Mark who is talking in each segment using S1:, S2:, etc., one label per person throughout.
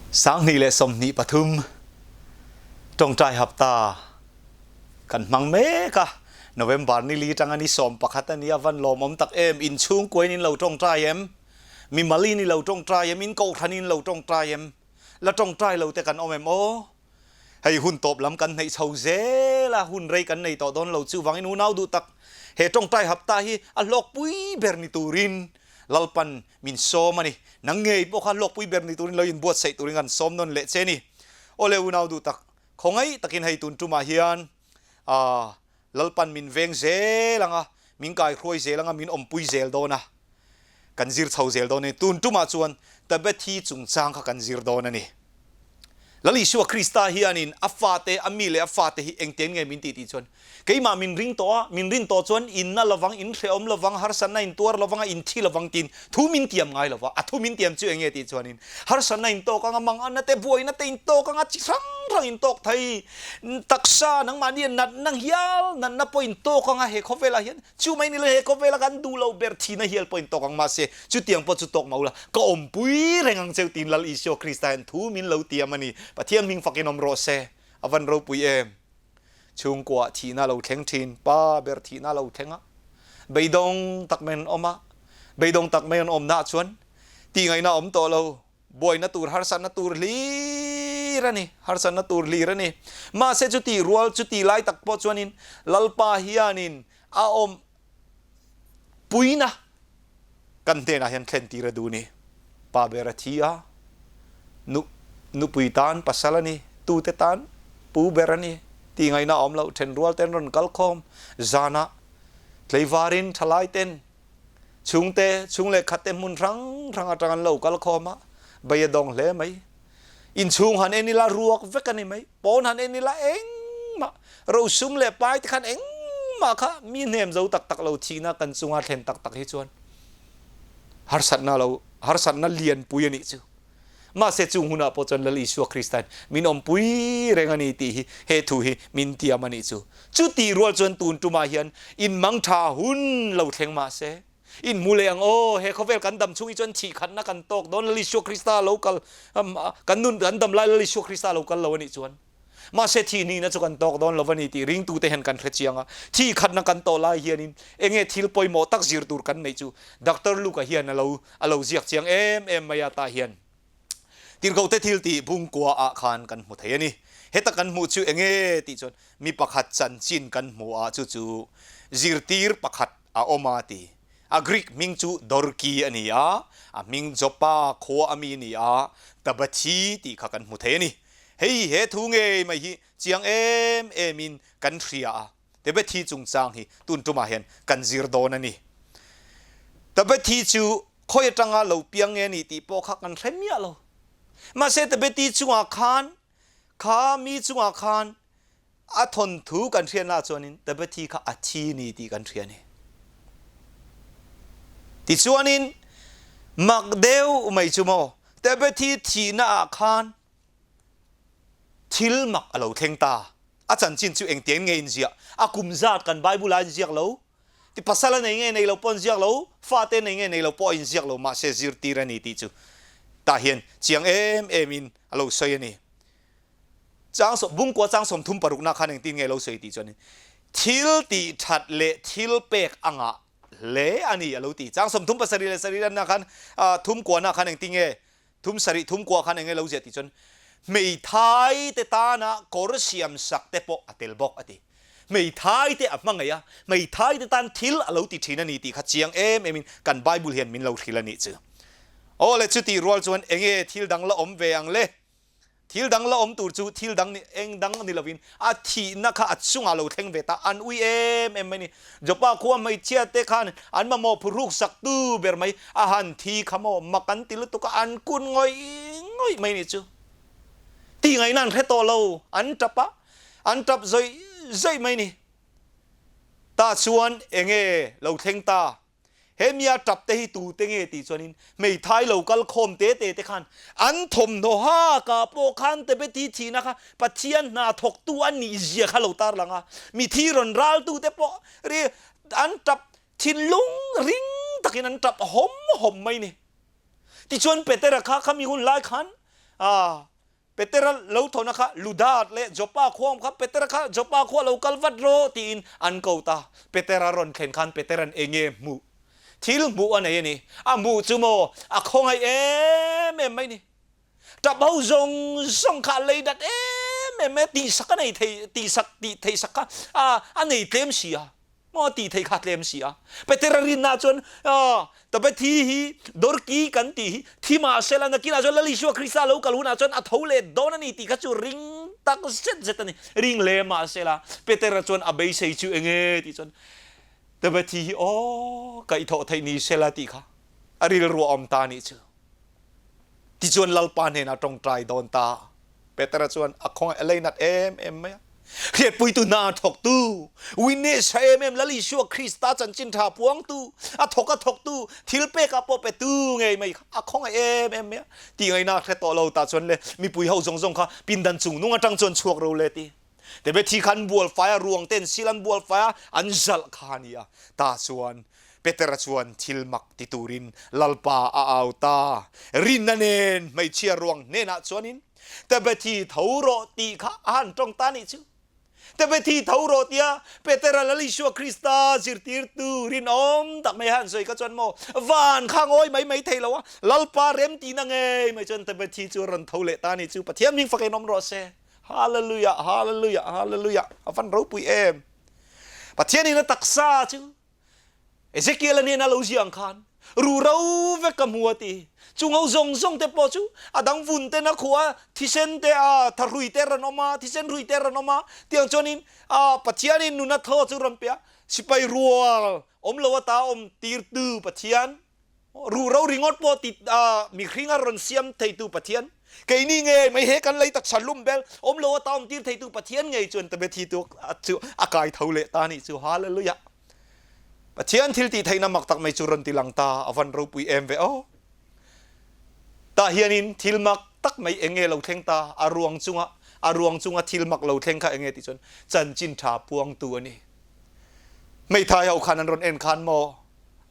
S1: 2023 Tawngtai Hapta kan hmang mek a, November ni li tanga ni 11 a nia van lawmawm tak em, in chhungkuain in lo tawngtai em, mimal in i lo tawngtai em, in kohhran in lo tawngtai em, la tawngtai lo te kan awm em aw? Hei hun tawp lam kan hneih chho zel a, hun rei kan nei tawh dawn lo chuvangin unau duh tak he tawngtai hapta hi a hlawkpui ber ni turin Lalpan min sawm a ni. Nang ngei pawh kha hlawkpui ber ni turin lo inbuatsaih turin kan sawm nawn leh che ni. Awle unau duh tak, khawngaih takin hei tun tumah hian aah Lalpan min veng zel ang a, min kaihruai zel ang a, min awmpui zel dawn a, kan zir chho zel dawn a ni. Tun tumah chuan Tabethi chungchang kha kan zir dawn a ni. Lal Isua Krista hianin a fate, a mi leh a fate hi engtiang nge min tih tih chuan, Keimah min ring tawh a, min rin tawh chuan in na lovang, in hrehawm lovang, harsatna in tuar lovang a, in thi lovang tiin thu min tiam ngai lova. A thu min tiam chu eng nge tih chuanin, harsatna in tawk ang a, manganna te, buaina te in tawk ang a, chi hrang hrang in tawk thei, taksa nangmahni a natna hial, natna pawh in tawk ang a, he khawvelah hian Chu mai ni lo he khawvela kan duh lo ber thihna hial pawh in tawk ang mahse chutiang pawh chu tawk mah ula ka awmpui reng ang cheu tiin Lal Isua Krista hian thu min lo tiam a ni. Pathian hming fakin awm rawh se. A van ropui em. Chhungkuah thihna lo thleng thin, pa ber thihna lo thleng a, beidawng tak mai an awm a, beidawng tak mai an awmna ah chuan tihngaihna a awm tawh lo. Buaina tur harsatna tur hlir a ni, harsatna tur hlir a ni. Mahse chuti rual, chuti lai tak pawh chuanin Lalpa hianin a awm puina kan hnenah hian thlen tir a duh ni. Pa ber a thi a, nu, nupui tan pasal a ni, tute tan pu ber a ni tih ngaihna a awm loh. Thenrual ten rawn kal khawm zanah tleivarin thalai ten Chhungte, chhung leh khatte hmun hrang hrang atang an lo kal khawm a, bei a dawng hle mai. Inchhung han en ila ruak vek a ni mai, pawn han en ila engmah, rosum leh pai te khan engmah kha mi hnem zo tak tak lo thihna kan chunga thlen tak tak hi chuan harsatna lo harsatna lianpui a nih chu. Mahse chung hunah pawh chuan Lal Isua Krista'n min awmpui reng a ni tih hi he thu hi min tiam a nih chu. Chutih rual chuan tun tumah hian in mangtha hun lo thleng mahse in hmu leh ang aw, he khawvel kan dam chhung hi chuan thih khatna kan tawk dawn Lal Isua Krista lo kal kan nun kan dam lai Lal Isua Krista lo kal lo a nih chuan Mahse thih nihna chu kan tawk dawn lo a ni tih ringtute hian kan hre chiang a. Thih khatna kan tawh lai hianin enge thil pawimawh tak zir tur kan neih chu Doctor Luke-a hian a lo a lo ziak chiang em em mai a tah hian Tirhkohte thil tih bungkua ah khan kan hmu thei a ni. Heta kan hmuh chu enge tih chuan mi pakhat chanchin kan hmu a chu chu zirtir pakhat a awm a ti. A Greek hming chu Dorki a ni a, a hming Joppa khua a mi a ni a, Tabathi tih kha kan hmu thei a ni. Hei he thu ngei mai hi chiang em em in kan hria a, Tabathi chungchang hi tun tumah hian kan zir dawn a ni. Tabathi chu khawi atanga lo piang nge ni tih pawh kha kan hre miah lo. Mahse Tabathi chungah khan, kha mi chungah khan A thawnthu kan hriatna chuanin Tabathi kha a thi ni tih kan hria a ni. Tichuanin mak deuh mai chu maw Tabathi thihna ah khan thil mak a lo thleng ta. A chanchin chu engtiang nge in ziah? A kum zat kan Bible ah in ziak lo. Ti pasal a nei nge nei lo pawh an ziak lo, fate nei nge nei lo pawh a inziak lo mahse zirtir a ni tih chu tah hian chiang em em in a lo sawi a ni. Chang sawm, bungkua chang 36 na khan engtin nge lo sawi tih chuan thil tih that leh thil pek a ngah hle a ni a lo ti. Chang 37 leh sarih na khan thum kua na khan engtin nge thum sarih thum kua khan enge lo ziah tih chuan hmeithai te tana kawr siam sak te pawh a tel bawk a ti. Hmeithai te a hmangaih a, hmeithai te tan thil a lo ti thin a ni tih kha chiang em em in kan Bible hian min lo hrilh a nih chu. Aw le chutih rual chuan enge thil dang la awm ve ang le? Thil dang la awm tur chu thil dang ni eng dang ni lovin a thihna kha a chungah lo thleng ve ta, an ui em em mai ni. Joppa khua hmeichhia te khan an mamawh phurhuk sak tu ber mai a han thi kha maw mak an ti lutuk a, an kun ngawih ngawih mai ni chu. Tih ngaihna an hre tawh lo, an tap a, an tap zawih zawih mai ni. Tah chuan enge lo thleng ta? He mia tap te hi tu te nge tih chuanin hmeithai lo kal khawm te te te khan an thawmhnaw ha ka pawh khan te be ti thihna kha Pathian hna thawktu a nih zia kha lo tarlang a, mithi rawn raltu te pawh ri an tap thinlung ring takin an tap hawm hawm mai ni. Tichuan Petera kha khami hun lai khan. A Petera lo thawhna kha Luda leh Joppa khua awm kha Petera kha Joppa khua lo kal vat rawh tiin an ko ta. Petera rawn thlen khan Petera'n enge hmuh? Thil hmuh a nei a ni. A hmuh chu maw a khawngaih em em mai ni. Tap ho zawng zawng kha a lei dat em em mai a, tihsak a nei thei, tihsak, tih theihsak kha a a nei tlem si a. Maw tih theih kha tlem si a. Petera rinna chuan Tabethi hi Dorki kan tih hi thi mah sela nakinah chuan Lal Isua Krista lo kal hunah chuan a tho leh dawn a ni tih kha chu ring tak zet zet a ni. Ring hle mah sela Petera chuan a beisei chu enge tih chuan Tabethi hi aw kaihthawh theih ni sela tih kha a rilru a awm ta a nih chu. Tichuan Lalpa hnenah tawngtai dawn ta. Petera chuan a khawngaih a leinat em em mai a. Hriatpuitu hna thawktu, witness tha em em Lal Isua Krista chanchin tha puangtu, a thawk a thawktu, thil pekah pawh petu ngei mai kha a khawngaih em em mai a. Tih ngaihna hre tawh lo tah chuan le mipui ho zawng zawng kha pindan chung nung atang chuan chhuak ro le ti. Tebe thi khan bual fai a, ruang ten sil an bual fai a, an zalh kha a ni a. Tah chuan Petera chuan thil mak ti turin Lalpa a au ta. Rinna nen hmeichhia ruang hnenah chuanin, Tabethi tho rawh tih kha a han tawng ta nih chu. Tabethi tho rawh tia Petera Lal Isua Krista zirtirtu rinawm tak mai han sawi kha chuan maw van kha ngawi mai mai thei lo a, Lalpa remtihna ngei mai chuan Tabethi chu a rawn tho leh ta nih chu. Pathian hming fak in awm rawh se. Hallelujah, hallelujah, hallelujah. A van ropui em. Pathianin a taksa chu Ezekiel-a nena lo ziah ang khan ru ro vek ka hmu a ti. Chung ho zawng zawng te pawh chu a dang vun ten a khuh a, thisen te a thahrui te rawn awm a, thisen rui te rawn awm a, tiang chuanin a Pathianin nuna thaw chu rawn pe a, sipai rual awm lo ata awm tirtu Pathian Ruhro ringawt pawh ti mihring a rawn siam theitu Pathian, keini ngei mai he kan lei taksa lum bel awm lo ata awm tir theitu Pathian ngei chuan Tabethi tu chu a kai tho leh ta nih chu. Hallelujah! Pathian thil tih theihna mak tak mai chu rawn ti lang ta, a van ropui em ve aw. Tah hianin thil mak tak mai eng nge lo thleng ta, a ruang chunga a ruang chunga thil mak lo thleng kha eng nge tih chuan chanchin tha puangtu a ni. Hmeithai ho khan an rawn en khan maw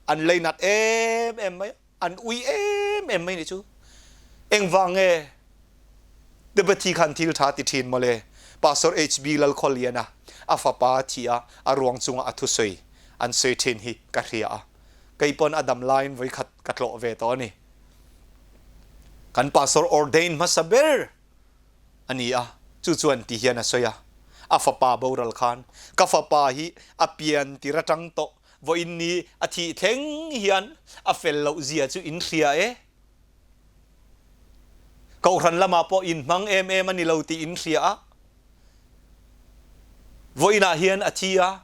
S1: an leinat em em mai a, an ui em em mai nih chu. Engvang nge Timothy khan thil tha ti thin mawle? Pastor HB Lalkhawliana a fapa a thi a, a ruang chunga a thusawi an sawi thin hi ka hria a. Kei pawn a dam laiin vawikhat ka tlawh ve tawh a ni. Kan pastor ordain hmasa ber a ni a, chu chuan ti hian a sawi a, a fapa boral khan, Ka fapa hi a pian tir atang tawh Vawiin ni a thih thleng hian a fel loh zia chu in hria e. Kohhran lamah pawh in hmang em em a ni lo tih in hria a. Vawiinah hian a thi a,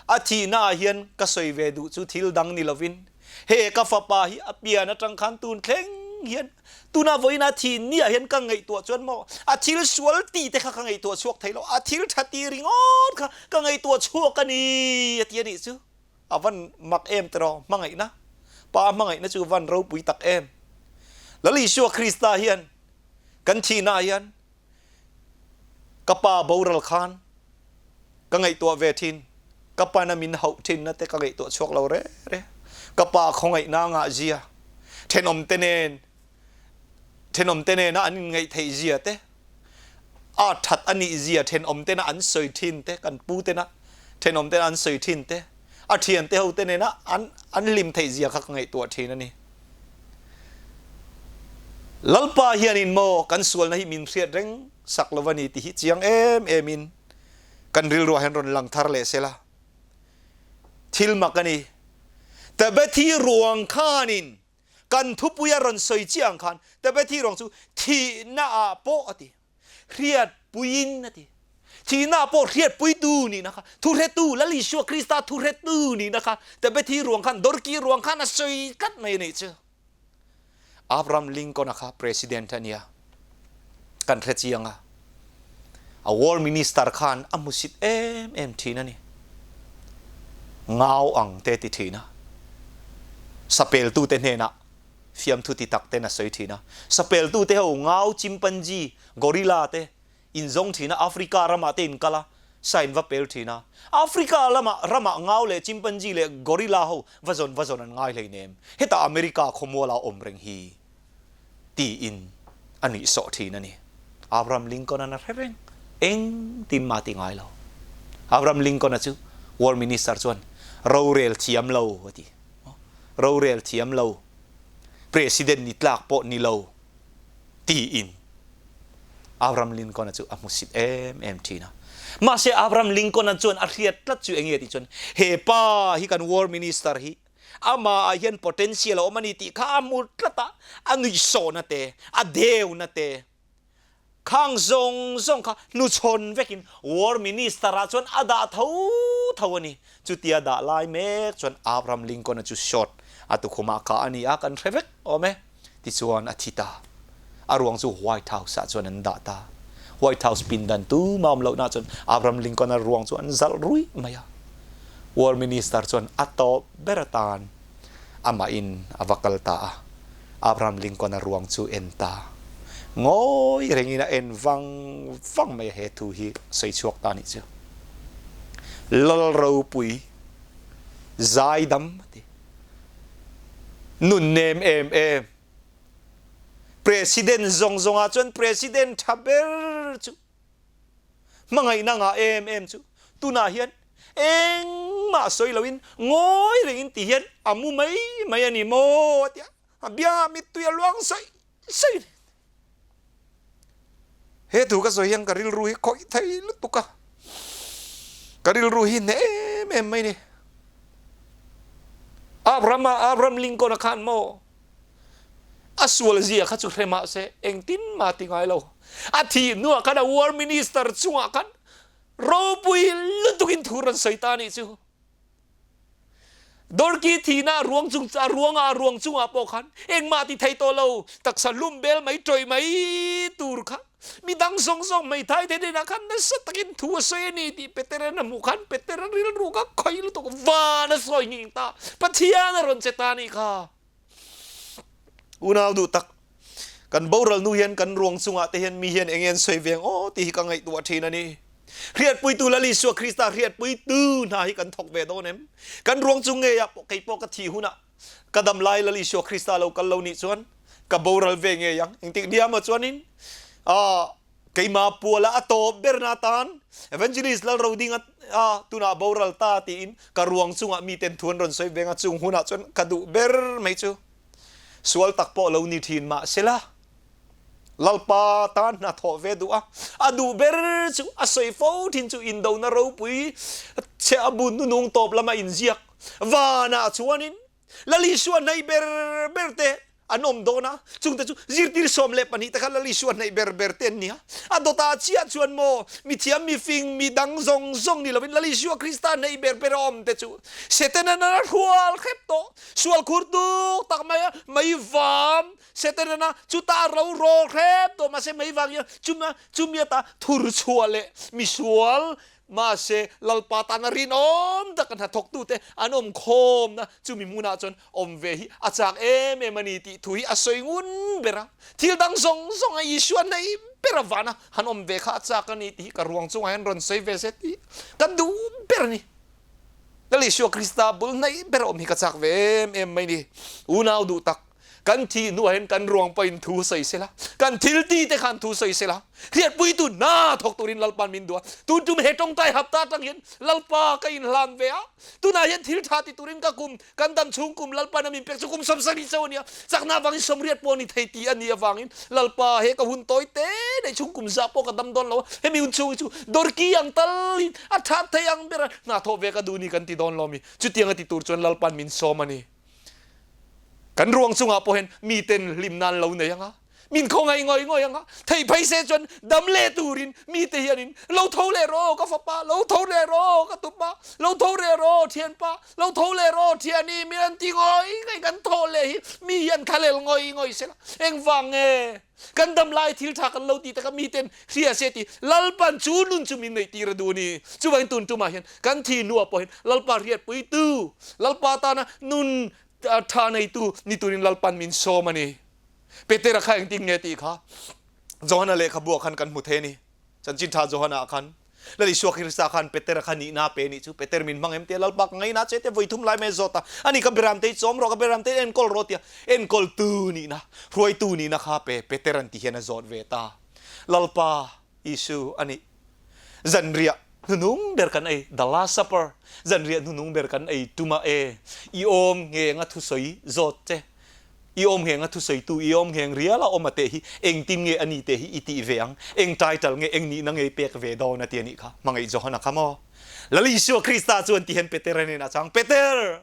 S1: a thihnaah hian ka sawi ve duh chu thil dang ni lovin he ka fapa hi a pian atang khan tun thleng hian Tuna vawiin a thi niah hian ka ngaihtuah chuan maw a thil sual tih te kha ka ngaihtuah chhuak thei lo, a thil tha tih ringawt kha ka ngaihtuah chhuak a ni a ti a nih chu. A van mak em tiraw hmangaihna, Pa hmangaihna chu van ropui tak em. Lal Isua Krista hian kan thihnaah hian Ka pa boral khan ka ngaihtuah ve thin. Ka pana min hauh thinna te ka ngaihtuah chhuak lo re re. Ka pa khawngaihna ngah zia, thenawmte nen thenawmte nena an inngaih theih zia te, a that a nih zia thenawmtena an sawi thin te, kan pu tena thenawmtena an sawi thin te, a thiante ho te nena an an hlim theih zia kha ka ngaihtuah thin a ni. Lalpa hianin maw kan sualna hi min hriat reng sak lo a ni tih hi chiang em emin kan rilruah hian rawn lang thar leh sela. Thil mak a ni. Tabethi ruang khanin kan thupui a rawn sawi chiah ang khan Tabethi ruang chu thihna ah pawh a ti. Hriatpuiin a ti. Thihna ah pawh hriatpuitu nihna kha, thuhretu, Lal Isua Krista thuhretu nihna kha Tabethi ruang khan, Dorki ruang khan a sawi tlat mai a nih chu. Abraham Lincoln-a kha President a nia. Kan hre chiang a. A War Minister khan a hmusit em em thin a ni. Ngau ang te ti thin a. Sapeltute hnenah fiamthu ti tak ten a sawi thin a. Sapeltute ho ngau chimpanzee, gorilla te in zawng thin a, Africa ramah te in kal a, sa in va pel thin a. Africa lamah ramah ngau leh chimpanzee leh gorilla ho va zawn va zawn an ngai hleinem. Hetah America khawmuala awm reng hi tiin a nuihsawh thin a ni. Abraham Lincoln-a'n a hre reng, engtin mah ti ngai lo. Abraham Lincoln-a chu War Minister chuan rorel thiam lo a ti. Rorel thiam lo, President ni tlak pawh ni lo tiin Abraham Lincoln-a chu a hmusit em em thin a. Mahse Abraham Lincoln-a chuan a hriat tlat chu enge tih chuan he pa hi kan War Minister hi amah ah hian potential a awm a ni tih kha a hmu tlat a, a nuihsawhna te, a deuna te, khang zawng zawng kha hnuchhawn vekin War Minister ah chuan a dah tho tho a ni. Chutia dah lai mek chuan Abraham Lincoln-a chu shot a tukhumah kah a ni a, kan hre vek awm e. Tichuan a thi ta. A ruang chu White House ah chuan an dah ta. White House pindan tumah awm lohna chuan Abraham Lincoln-a ruang chu an zalh ruih mai a. War Minister chuan a tawp ber atan amahin a va kal ta a. Abraham Lincoln-a ruang chu en ta. Ngawi rengin a en vang vang mai a he thu hi sawi chhuak ta nih chu. Lal ropui zaidam a ti. Nun nem em em. President zawng zawng ah cun president ṭha ber cu hmangaihnak ngah em em cu tunah hian engmah soi loin ngawi rengin ti hian a mu mai mai a ni maw tiah a biangah mittui a luang soi soi. He thu ka sawi hian ka rilru hi khawih thei lutuk a, ka rilru hi hneh em em mai ni. Abraham-a, Abraham Lincoln-a khan maw a sual zia kha chu hre mah se engtin mah ti ngai lo. A thih hnuah khan a war minister chungah khan ropui lutukin thu rawn sawi ta a nih chu. Dorki thihna a ruang chung a ruanga a ruang chungah pawh khan engmah ti thei tawh lo, taksa hlum bel mai tawih mai tur kha midang zawng zawng hmeithai te hnenah khan nasa takin thu a sawi a ni tih Petera'n a hmuh khan Petera rilru kha khawi lutuk van a sawi nghing ta, Pathian a rawn che ta a nih kha. Unau duh tak, kan boral hnu hian kan ruang chungah te hian mi hian enge an sawi ve ang aw tih hi ka ngaihtuah thin a ni. Hriatpuitu Lal Isua Krista hriatpuitu hna hi kan thawk ve dawn em? Kan ruang chung ngeiah pawh kei pawh ka thih hunah ka dam lai Lal Isua Krista lo kal lo nih chuan ka boral ve ngei ang. Engtik nia maw chuanin keima puala a tawp berna atan Evangelist Lal Rodinga tunah boral ta tiin ka ruang chungah miten thu an rawn sawi veng a, chung hunah chuan ka duh ber mai chu sual tak pawh lo ni thin mah sela Lalpa tan hna thawh ve duh a, a duh ber chu a sawi fo thin chu indona ropui che a bun nunung tawp lama inziak vanah chuanin Lal Isua hnaih ber ber te an awm dawn a, chungte chu zirtir 12 te kha Lal Isua hnaih ber ber te an ni a. A dawtah chiah chuan maw mithiam mifing mi dang zawng zawng ni lovin Lal Isua Krista hnaih ber ber a awm te chu Setana a hrual hrep tawh, sual khur tuk tak mai a, mei vam Setana chuta ro ro hrep tawh mahse mei vang hian chuma chumi ata thur chhuah leh misual mahse Lalpa tana rinawm tak hnathawktute an awm khawmna chumi hmunah chuan awm ve hi a chak em em a ni tih thu hi a sawi ngun ber a. Thil dang zawng zawng a Isua hnaih ber a vana han awm ve kha a chak a ni tih hi ka ruang chungah hian rawn sawi ve se tih ka duh ber a ni. Lal Isua Krista bul hnaih ber a awm hi ka chak ve em em mai ni. Unau duh tak. Kan thih hnuah hian kan ruang pawhin thu sawi sela, kan thil ti te khan thu sawi sela, hriatpuitu hna thawk turin Lalpa'n min duh a. Tun tum he tawngtai hapta atang hian Lalpa ka inhlan ve a, tunah hian thil tha ti turin ka kum, kan dam chhung kum Lalpa'n a min pek chu kum 70 chauh a nia, chakna avangin sawmriat pawh a ni thei tih a nih avangin Lalpa he ka hun tawi te nei chhung kum zah pawh ka dam dawn lo a, hemi hun chhung hi chu dawrki ang talin a that thei ang ber a, hna thawh ve ka duh ni kan ti dawn lo mi, chutiang a ti tur chuan Lalpa'n min sawm a ni. Kan ruang chungah pawh hian miten hlimna an lo nei ang a, min khawngaih ngawih ngawih ang a, theih phei se chuan dam leh turin mite hianin lo tho leh rawh ka fapa, lo tho leh rawh ka tupa, lo tho leh rawh thianpa, lo tho leh rawh thiani min an ti ngawih ngawih kan thaw leh hi mi hian thlalel ngawih ngawih sela engvang nge kan dam lai thil tha kan lo tih taka miten hria se ti Lalpan chu nun chu min neih tir a duh a ni. Chuvangin tun tumah hian kan thi hnuah pawh hian Lalpa hriatpuitu, Lalpa tana nun tha neitu ni turin Lalpan min sawm a ni. Petera kha engtin nge tih kha Johana lehkhabuah khan kan hmu thei a ni. Chanchin tha Johana ah khan. Lal Isua Krista khan Petera kha nihna a pe nih chu. Peter min hmang em tia Lalpa ka ngaina che tia vawi thum lai mai a zawt a. Ani ka beramte hi chawm rawh, ka beramte hi enkawl rawh tia enkawltu nihna, hruaitu nihna kha a pe. Peter an ti hian a zawt ve ta. Lalpa Isu a nih. Zanriah hnunung ber kan ei, the last supper, zanriah hnunung ber kan ei tumah e, i awm ngheng a thusawi zawt che. I awm ngheng a thusawitu i awm ngheng rial a awm a teh hi engtin nge a ni teh hi i tih ve ang? Eng title nge eng nihna nge i pek ve dawn a ti a nih kha. Hmangaih Johana kha maw? Lal Isua Krista chuan ti hian Peter a hnenah chang, Peter!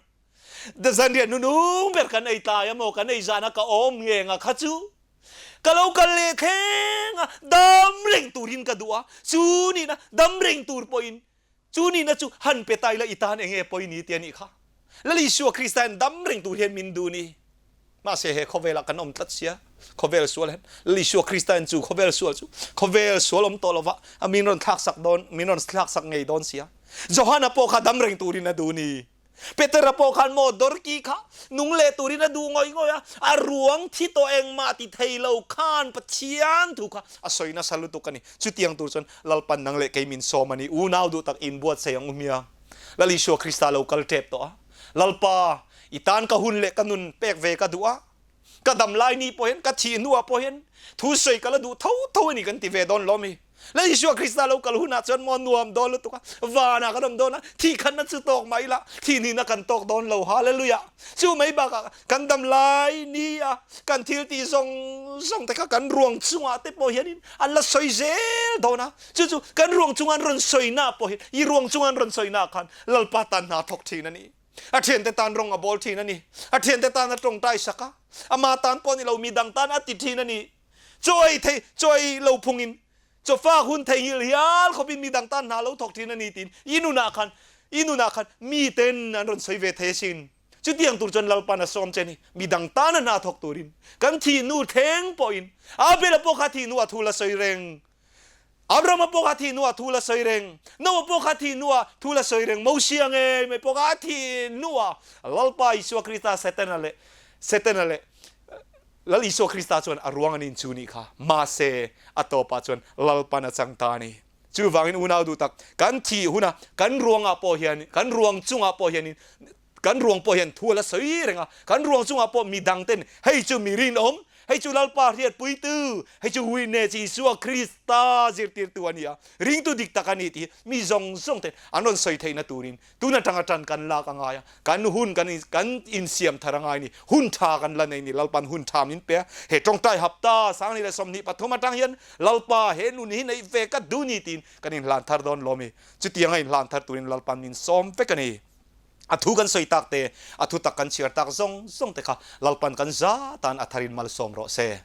S1: Zanriah nunung ber kan ei tlai a maw? Kan ei zan a ka awm ngheng a kha chu ka lo kal leh thleng a, dam reng turin ka duh a, chu nihna dam reng tur pawhin Chu nihna chu han pe ta ila i tan enge pawi ni ti a nih kha. Lal Isua Krista hian dam reng tur hian min duh ni. Mahse he khawvelah kan awm tlat sia, khawvel sual hian Lal Isua Krista hian chu khawvel sual chu khawvel sual awm tawh lova a min rawn thlak sak dawn, min rawn thlak sak ngei dawn sia. Johana pawh kha dam reng turin a duh ni. Petera pawh khan maw Dorki kha nung leh turin a duh ngawih ngawih a, a ruang thi tawh engmah ti thei lo khan Pathian thu kha a sawi nasa lutuk a ni. Chutiang tur chuan Lalpan nang leh kei min sawm a ni. Unau duh tak inbuatsaih ang u hmia. Lal Isua Krista lo kal tep tawh a. Lalpa, i tan ka hun leh ka nun pek ve ka duh a. Ka dam lai ni pawh hian, ka thih hnuah pawh hian thu sawi ka la duh tho tho a ni kan ti ve dawn lawm hi. Lal Isua Krista lo kal hunah chuan maw nuam dawn lutuk a, vanah kan awm dawn a, thih khatna chu tawk mah ila, thih nihna kan tawk dawn lo. Hallelujah! Chu mai bakah kan dam lai ni a, kan thil tih zawng zawng te kha kan ruang chungah te pawh hianin an la sawi zel dawn a, chu chu kan ruang chunga an rawn sawina pawh hi, i ruang chunga an rawn sawina khan Lalpa tan hna thawk thin a ni. A thiante tan rawng a bawl thin a ni. A thiante tan a tawngtai sak a, ama tan pawh ni lo midang tan a ti thin a ni. Chaw ei thei, chaw ei lo phungin chawfak hun theihnghilh hial khawpin midang tan hna lo thawk thin a ni tiin i nunah khan, i nunah khan miten an rawn sawi ve thei asin. Chutiang tur chuan Lalpan a sawm che a ni. Midang tana hna thawk turin kan thih hnu thleng pawhin Abel-a pawh kha thih hnuah thu la sawi reng. Abraham-a pawh kha thih hnuah thu la sawi reng. Noah pawh kha thih hnuah thu la sawi reng. Mosia ngei mai pawh kha a thih hnuah Lalpa Isua Krista Setana leh Setana leh Lal Isua Krista chuan a ruang an inchu nih kha. Mahse, a tawpah chuan Lalpan a chang ta a ni. Chuvangin unau duh tak, kan thih huna kan ruangah pawh hian, kan ruang chungah pawh hianin, kan ruang pawh hian thu a la sawi reng a, kan ruang chungah pawh mi dangten, Hei chu mi rinawm, hei chu Lalpa hriatpuitu, hei chu Witness Isua Krista zirtirtu a ni a, ringtu dik tak a ni tih hi mi zawng zawng ten an rawn sawi theihna turin Tun atanga tan kan lak a ngai a, kan hun kan kan insiam thar a ngai ni. Hun tha kan la nei ni, Lalpan hun tha min pe a. He tawngtai hapta 2023 atang hian Lalpa he nun hi neih ve ka duh ni tiin kan inhlan thar dawn lawm i. Chutianga inhlan thar turin Lalpan min sawm vek a ni. A thu kan sawi tak te, a thu tak kan chhiar tak zawng zawng te kha Lalpan kan za tan a tharin malsawm rawh se.